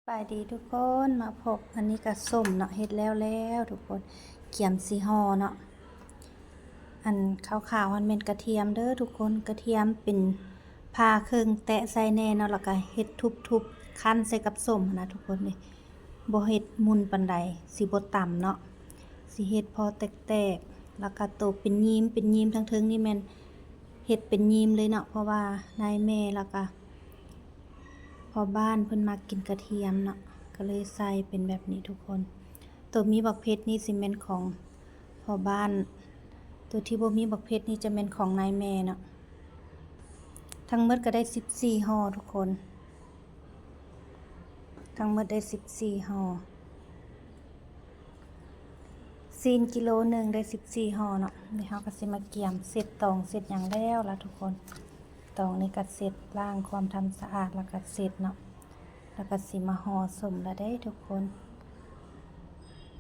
ບາຍດີທຸກຄົນ ມາພົບ ອັນນີ້ກະສົ້ມເນາະ ເຮັດແລ້ວແລ້ວທຸກຄົນ ກຽມຊິຫໍ່ເນາະ. ອັນຂາວໆຫັ້ນແມ່ນກະທຽມເດີທຸກຄົນ ກະທຽມເປັນຜ່າເຄິ່ງແຕະໃສ່ແດ່ເນາະ ແລ້ວກະເຮັດທຸບໆ ຄັ້ນໃສ່ກັບສົ້ມຫັ້ນນະທຸກຄົນເອີຍ. ບໍ່ເຮັດໝຸ່ນປານໃດ ຊິບໍ່ຕຳເນາະ ຊິເຮັດພໍແຕກໆ ແລ້ວກະໂຕເປັນຍິ້ມເປັນຍິ້ມ ທາງເທິງນີ້ແມ່ນເຮັດເປັນຍິ້ມເລີຍເນາະ ເພາະວ່ານາຍແມ່ ແລ້ວກະພໍ່ບ້ານເພິ່ນມັກກິນກະທຽມເນາະ ກະເລີຍໃສ່ເປັນແບບນີ້ທຸກຄົນ. ໂຕມີບັກເຜັດນີ້ຊິແມ່ນຂອງພໍ່ບ້ານ ໂຕທີ່ບໍ່ມີບັກເຜັດນີ້ຈະແມ່ນຂອງນາຍແມ່ເນາະ. ທັງໝົດກະໄດ້ສິບສີ່ຫໍ່ທຸກຄົນ ທັງໝົດໄດ້ສິບສີ່ຫໍ່. ຊີ້ນກິໂລໜຶ່ງໄດ້ສິບສີ່ຫໍ່ເນາະ. ນີ້ເຮົາກະຊິມາກຽມເຊັດຕອງເຊັດຫຍັງແລ້ວລະທຸກຄົນ. ຕອງນີ້ກະເຊັດ ລ້າງຄວາມທຳສະອາດ ແລ້ວກະເຊັດເນາະ ແລ້ວກະຊິມາຫໍ່ສົ້ມລະເດ້ທຸກຄົນ.